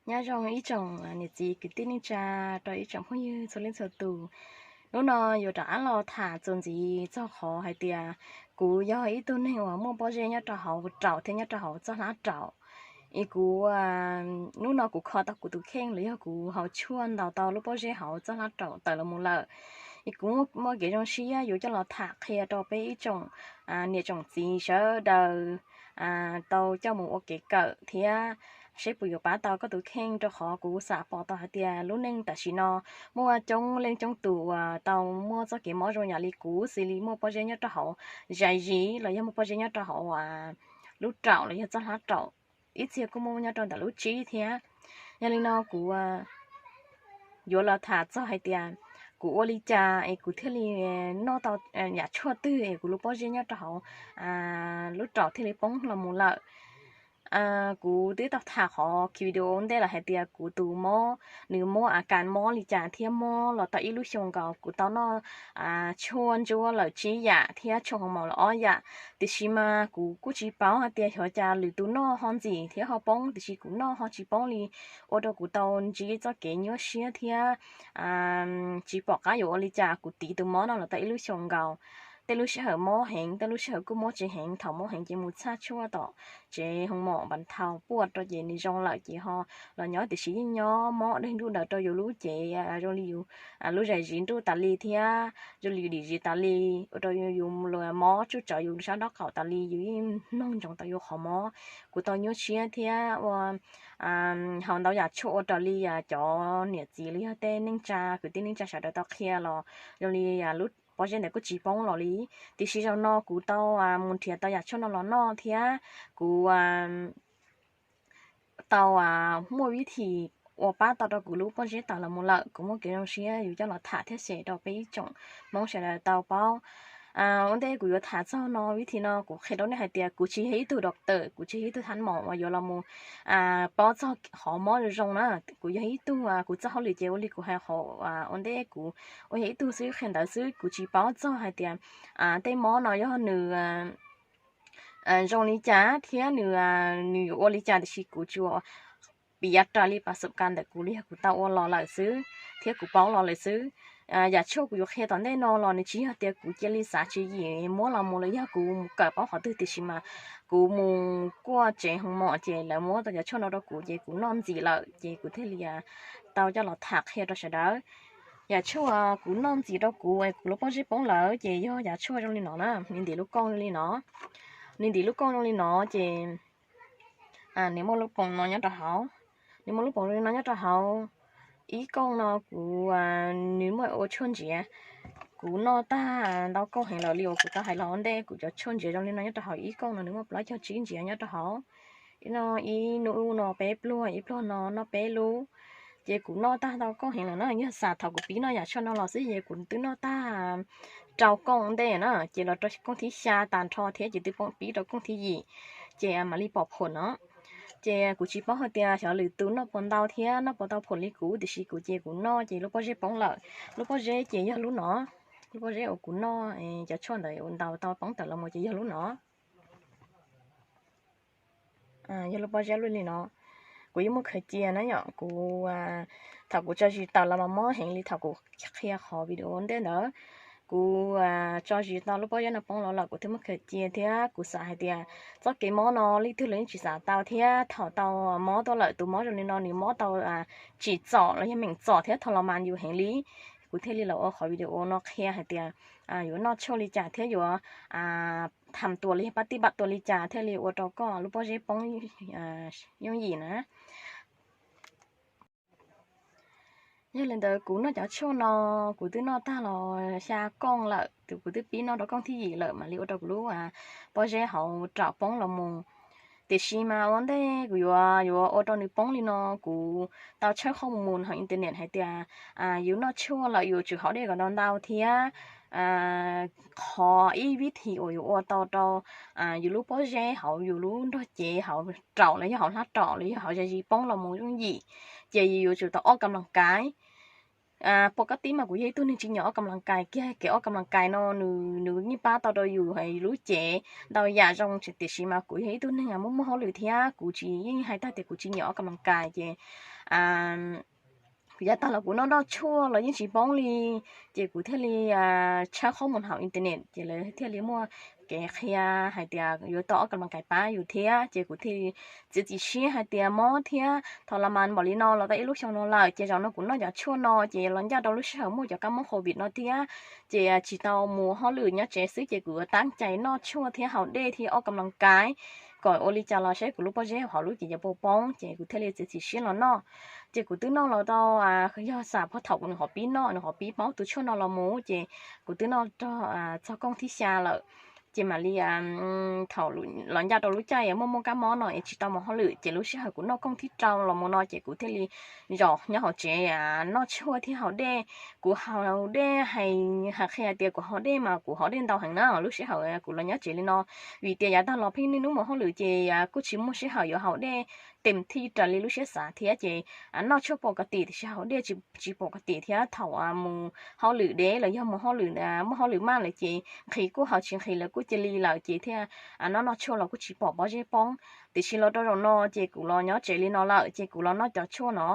Nyob zoo ib tsoom niam txiv kwv tij neej tsa rau ib tsoom phooj ywg txhua leej txhua tus. Hnub no yuav rov qab los tham txuas ntxiv txog qhov hais tias kuv yog ib tug neeg uas muaj pob zeb nyob rau hauv raum thiab nyob rau hauv txoj hlab raum. Es kuv, hnub no kuv kho tau kuv tus kheej los yog kuv haus tshuaj ntaus tau lub pob zeb hauv txoj hlab raum tawm los mus lawm. Es kuv muaj kev zoo siab yuav coj los tham qhia rau peb ib tsoom niam tsoom txiv sawv daws tau coj mus ua kev kawm thiab seb puas yuav pab tau koj tus kheej, rau qhov kuv xam pom tau hais tias lub neej tam sim no muaj coob leej coob tus uas tau muaj txoj kev mob zoo yam li kuv, xws li muaj pob zeb nyob rau hauv zais zis los yog muaj pob zeb nyob rau hauv lub raum los yog txoj hlab raum, ib txhia kuj muaj nyob rau ntawm lub tsib thiab. Yog li no kuv yuav los tham txog hais tias kuv ua li cas es kuv thiaj li noj tau yam tshuaj twg es kuv lub pob zeb nyob rau hauv lub raum thiaj li poob los mus lawm. Kuv twb tau tham qhov video ntej lawm hais tias kuv tus mob nws mob a kas mob li cas thiab mob los tau ib lub xyoo nkaus. Kuv tau noj tshuaj ntsuab lawm tsib yam thiab tshuaj hoo maum lawm ob yam, tiam sis mas kuv kuj tsis paub hais tias xyov cas lwm tus noj ho ntxim thiab ho poob, tiam sis kuv noj ho tsis poob li, ua rau kuv tau ntsib txoj kev nyuaj siab thiab tsis pom qab yuav ua li cas. Kuv tiv tus mob no los tau ib lub xyoo nkaus, tej lub sij hawm mob heev, tej lub sij hawm kuj mob tsis heev. Thaum mob heev ces mus txhaj tshuaj tom tsev hoo maum npas thau puaj rau ces nws zoo lawm ces ho los nyob, tiam sis yeej nyob mob dej nruj daws rau yus lub cev zoo li yus lub zais zis nruj tas li thiab zoo li yus dim zis tas li, ua rau yus mob tsuj tsawv yus sab nraub qaum tas li, yus yeej mloog ntsoov tau yus qhov mob. Kuv tau nyuaj siab thiab ua haus ntau yam tshuaj ua raws li cov niam txiv los yog tej neej tsa kwv tij neej tsa sawv daws tau qhia los zoo li lub pob zeb ntawd kuj tsis poob los li. Tiam sis zaum no kuv tau mus nrhiav tau yam tshuaj no los noj thiab kuv tau muaj vib thim uas pab tau rau kuv lub pob zeb tawm los mus lawm. Kuv muaj kev zoo siab yuav coj los tham thiab share rau peb ib tsoom Hmoob sawv daws tau paub. Ua ntej kuv yuav tham txog no vib thim no kuv qhia rau nej hais tias kuv tsis yog ib tug doctor, kuv tsis yog ib tug thab maum uas yuav los mus paub txog qhov mob zoo zoo na. Kuv yog ib tug, kuv txoj hauj lwm ces ua li kuv hais qhov ua ntej kuv ua yog ib tug xwb qhia ntawd xwb, kuv tsis paub txog hais tias tej mob no yog nws zoo li cas thiab nws, nws yuav ua li cas, tiam sis kuv tsuas piav raws li pas xum kas ntawm kuv li yog kuv tau ua los lawm xwb thiab kuv paub los lawm xwb. Yam tshuaj kuv yuav qhia tom ntej no los nws tsis yog tias kuv cia li xav tswv yim muab los mus los yog kuv mus kawm paub qhov twg, tiam sis mas kuv mus kuaj tsev hoo maum ces lawv muab tau yam tshuaj no rau kuv ces kuv noj ntxim lawm ces kuv thiaj li tau coj los tham qhia rau sawv daws. Yam tshuaj kuv noj ntxim rau kuv es kuv lub pob zeb poob lawm ces yog yam tshuaj zoo li no na, nws ntim lub kooj zoo li no. Nws ntim lub kooj zoo li no ces nws muaj lub poom no nyob rau hauv. Nws muaj lub poom zoo li no nyob rau hauv. Ib kooj no kuv, nws muaj ua tshuaj ntsiav. Kuv noj tag ntau kooj heev lawm li uas kuv tau hais los ua ntej, kuv cov tshuaj ntsiav zoo li no nyob rau hauv. Ib kooj no nws muaj plaub caug tsib ntsiav nyob rau hauv. Ib no, ib lub no peb pluag, ib pluag no noj peb lub. Ces kuv noj tag ntau kooj heev lawm na, yog xam thaum kuv pib noj yam tshuaj no los xwb ces kuv twb noj tag rau kooj ntej na, ces los rau kooj thib xya tas nrho thiab ces twb pib rau kooj thib yim, ces mam li pom phom no. Ces kuv tsis paub hais tias xyov lwm tus noj puas ntau thiab noj puas tau phom li kuv, tiam sis kuv ces kuv noj ces lub pob zeb poob lawm. Lub pob zeb ces yog lub no, lub pob zeb uas kuv noj cov tshuaj ntawd ua ntau tau poob tawm los mus ces yog lub no. Yog lub pob zeb lub li no. Kuv yeej muab khaws cia na yom, kuv, thaum kuv tso zis tawm los mas mob heev li thaum kuv qhia qhov video ntej ntawd. Kuv tso zis tau lub pob zeb no poob los lawm kuv thiaj muab khaws cia thiab kuv xav hais tias txoj kev mob no leej twg los yeej tsis xav tau thiab thaum tau mob tuaj lawm tus mob zoo li no nws mob tau tsim txom los yog meem txom thiab thaum los mas yus heev li. Kuv thiaj li los ua qhov video no qhia hais tias yuav noj tshuaj li cas thiab yuav tham tuas los yog pab tij pab tuas li cas thiaj li ua rau koj lub pob zeb poob yooj yim na. Yog li ntawd kuv noj cov tshuaj no, kuv twb noj tag los xya kooj lawm, kuv twb pib noj rau kooj thib yim lawm mam li ua rau kuv lub pob zeb hauv raum poob los mus. Tiam sis mas ua ntej kuv yuav, yuav ua rau nws poob li no, kuv tau tshawb qhov mus hauv internet hais tias yus noj tshuaj lawm yuav tsum haus dej kom ntau ntau thiab qhov ib vib thim uas yuav ua tau rau yus lub pob zeb hauv yus lub nrog cev hauv raum los yog hauv hlab raum los yog hauv zais zis poob los mus yooj yim, ces yus yuav tsum tau ob kam loos kaiv. Pom koj tib mas kuv yog ib tug neeg tsis nyiam ua kam las kais kiag, kev ua kam las kais no nws nws yeej pab tau rau yus lub cev ntau yam zoo, tiam sis mas kuv yog ib tug neeg muaj muaj hauj lwm thiab kuv tsis, yeej hais tag tias kuv tsis nyiam ua kam las kais ces yav tag los kuv noj noj tshuaj los yeej tsis poob li. Ces kuv thiaj li tshawb qhov mus hauv internet ces lawv thiaj li muaj kev qhia hais tias yuav tau ua kam las kais pab yus thiab. Ces kuv thiaj li txiav txim siab hais tias mob thiab thaum las mas npaum li no los tau ib lub xyoo no lawm ces zaum no kuv noj cov tshuaj no ces los ncaj rau lub sij hawm muaj cov kab mob covid no thiab. Ces tsis tau mus hauj lwm, nyob tsev xwb ces kuv yuav tab cai noj tshuaj thiab haus dej thiab ua kam las kais kom ua li cas los saib kuv lub pob zeb hauv lub ces yuav puas poob, ces kuv thiaj li txiav txim siab los noj. Ces kuv twb noj los tau, yog xam phoj thaum kuv nws qhov pib noj, nws qhov pib paub tus tshuaj no los mus ces kuv twb noj rau txog kooj thib xya lawm. Ces mam li thaum los ncaj rau lub caij muaj muaj kab mob no es tsis tau mus hauj lwm ces lub sij hawm kuv noj kooj thib rau los mus no ces kuv thiaj li zaum nyob hauv tsev noj tshuaj thiab haus dej. Kuv haus dej, hais qhia tias kuv haus dej mas kuv haus dej ntau heev na lub sij hawm kuv los nyob tsev li no, vim tias yav tag los pheej niaj hnub mus hauj lwm ces kuj tsis muaj sij hawm yuav haus dej tes thij raws li lub siab xav thiab. Ces noj tshuaj pom ko tim tiam sis haus dej tsis pom ko tim thiab. Thaum mus hauj lwm deb los yog mus hauj lwm, muaj hauj lwm maj lawm ces nqhis kuj haus, tsis nqhis lawv kuj cia li lawm ces thiaj noj noj tshuaj los kuj tsis pom pob zeb poob. Tiam sis los rau zaum no ces kuv los nyob tsev li no lawm ces kuv los noj cov tshuaj no.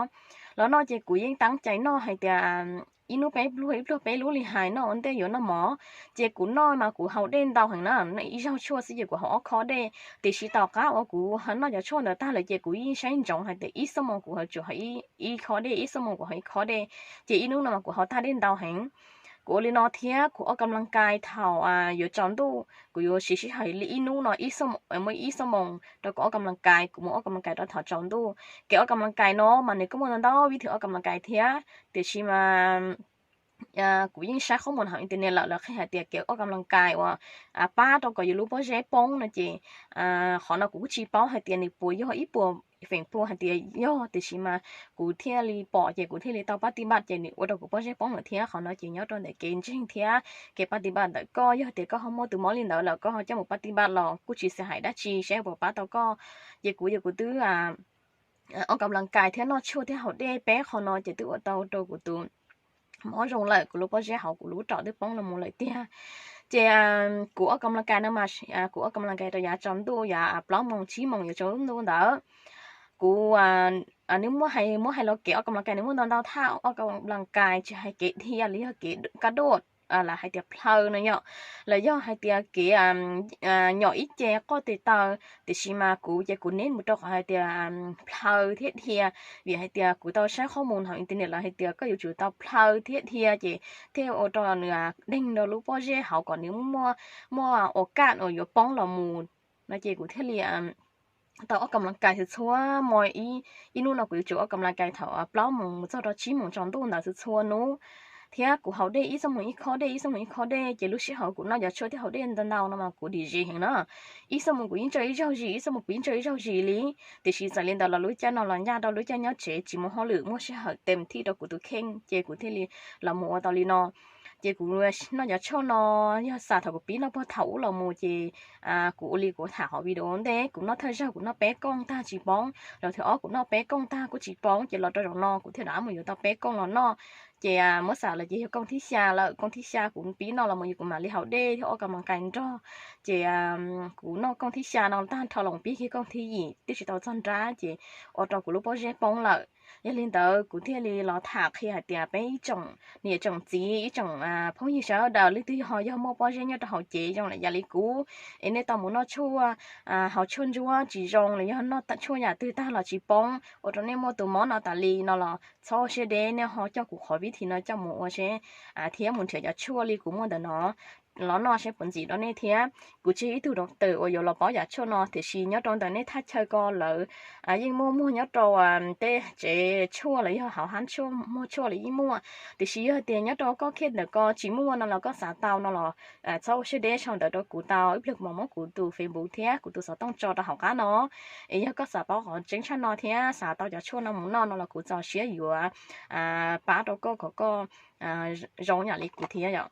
Los noj ces kuv yeej tab cai noj hais tias ib hnub peb pluag, ib pluag peb lub li hais noj ua ntej yuav noj mov. Ces kuv noj mas kuv haus dej ntau heev na, ib zaug tshuaj xwb ces kuv haus ob khob dej. Tiam sis tom qab uas kuv noj cov tshuaj ntawd tag lawm ces kuv yeej saib ntsoov hais tias ib xuab moos kuv yuav tsum haus ib khob dej, ib xuab moos kuv haus ib khob dej. Ces ib hnub no mas kuv haus tag dej ntau heev. Kuv ua li no thiab kuv ua kam las kais thaum yuav tsaus ntuj, kuv yuav siv sij hawm li ib hnub no, muaj ib xuab moos rau kuv ua kam las kais, kuv mus ua kam las kais rau thaum tsaus ntuj. Kev ua kam las kais no mas nws kuj muaj ntau ntau vib thwv ua kam las kais thiab, tiam sis mas kuv yeej saib qhob mus hauv internet lawm, lawv qhia hais tias kev ua kam las kais uas pab rau kom yus lub pob zeb poob no ces qhov no kuv kuj tsis paub hais tias nws puas yog ib puas feem pua hais tias yog, tiam sis mas kuv thiaj li pom ces kuv thiaj li tau pab tij npaj ces nws ua rau kuv pob zeb poob lawm thiab. Qhov no ces nyob rau ntawm kev ntseeg thiab kev pab tij npaj ntawm koj, yog tias koj ho muaj tus mob li ntawd lawm koj ho coj mus pab tij npaj los kuj tsis xav hais dab tsi, saib puas pab tau koj. Ces kuv yog kuv twb ua kam las kais thiab noj tshuaj thiab haus dej peb qho no ces twb ua tau rau kuv tus mob zoo lawm, kuv lub pob zeb hauv kuv lub roj twb poob los mus lawm tiag. Ces kuv ua kam las kais no mas kuv ua kam las kais rau yav tsaus ntuj, yav plaub moos tsib moos yuav tsaus ntuj ntawd. Kuv, nws muaj hais, muab hais los kev ua kam las kais nws muaj ntau ntau thaj ua kam las kais, tsis hais kev dhia los yog kev kaj duaj, lawv hais tias plhaw no yom, los yog hais tias kev nyom ib ce qoj tes taw. Tiam sis mas kuv ces kuv nim mus rau qhov hais tias plhaw thiab dhia, vim hais tias kuv tau saib qhob mus hauv internet lawv hais tias koj yuav tsum tau plhaw thiab dhia ces thiaj ua rau nws deeg rau lub pob zeb hauv kom nws muaj ua kaj uas yuav poob los mus no ces kuv thiaj li tau ua kam las kais txhua txhua hmo. Ib hnub no kuv yuav tsum ua kam las kais thaum plaub moos mus txog rau tsib moos tsaus ntuj ntawd txhua txhua hnub. Thiab kuv haus dej ib xuab moos ib khob dej, ib xuab moos ib khob dej, ces lub sij hawm kuv noj cov tshuaj thiab haus dej ntau ntau no mas kuv dim zis heev na. Ib xuab moos kuv yeej tso ib zaug zis, ib xuab moos kuv yeej tso ib zaug zis li. Tiam sis txawm li ntawd los lub caij no los ncaj rau lub caij nyob tsev tsis mus hauj lwm, muaj sij hawm tes thij rau kuv tus kheej ces kuv thiaj li los mus ua tau li no. Ces kuv noj cov tshuaj no yog xam thaum kuv pib noj puag thaum ub los mus ces kuv ua li kuv tham hauv video ntej, kuv noj thawj zaug kuv noj peb kooj tag tsis poob, zaum thib ob kuv noj peb kooj tag kuj tsis poob, ces los rau zaum no kuv thiaj rov mus yuav tau peb kooj los noj. Ces muab xam lawm ces yog kooj thib xya lawm, kooj thib xya kuv pib noj los mus ces kuv mam li haus dej thiab ua kam las kais nrog. Ces kuv noj kooj thib xya no tag nrho los pib kiag kooj thib yim twb tsis tau txog nrab ces ua rau kuv lub pob zeb poob lawm. Yog li ntawd kuv thiaj li los tham qhia hais tias peb ib tsoom niam tsoom txiv, ib tsoom phooj ywg sawv daws, leej twg ho yog muaj pob zeb nyob rau hauv cev zoo li yam li kuv, es nej tau mus noj tshuaj, haus tshuaj ntsuab tsis zoo los yog noj tshuaj yam twg tag los tsis poob ua rau nej muaj tus mob no tas li no los txhob ua siab deb, nej ho coj kuv qhov vib thim no coj mus ua seb thiab mus nrhiav cov tshuaj li kuv muaj ntawm no los noj seb puas ntxim rau nej thiab. Kuv tsis yog ib tug doctor uas yuav los paub yam tshuaj no, tiam sis nyob rau ntawm nej thaj chaw ko lawv yeej muaj muag nyob rau tej tsev tshuaj los yog hauv hab tshuaj muag tshuaj los yeej muaj. Tiam sis yog tias nyob rau koj khej ntawm ko tsis muaj no los koj xav tau no los txhob ua siab deb sau ntawv rau kuv tau, ib pliag kuv mam muab kuv tus Facebook thiab kuv tus xov tooj tso rau hauv qab no. Es yog koj xav paub qhov tseeb tshaj no thiab xav tau cov tshuaj no mus noj no los kuv txaus siab yuav pab rau koj kom koj zoo yam li kuv thiab yom.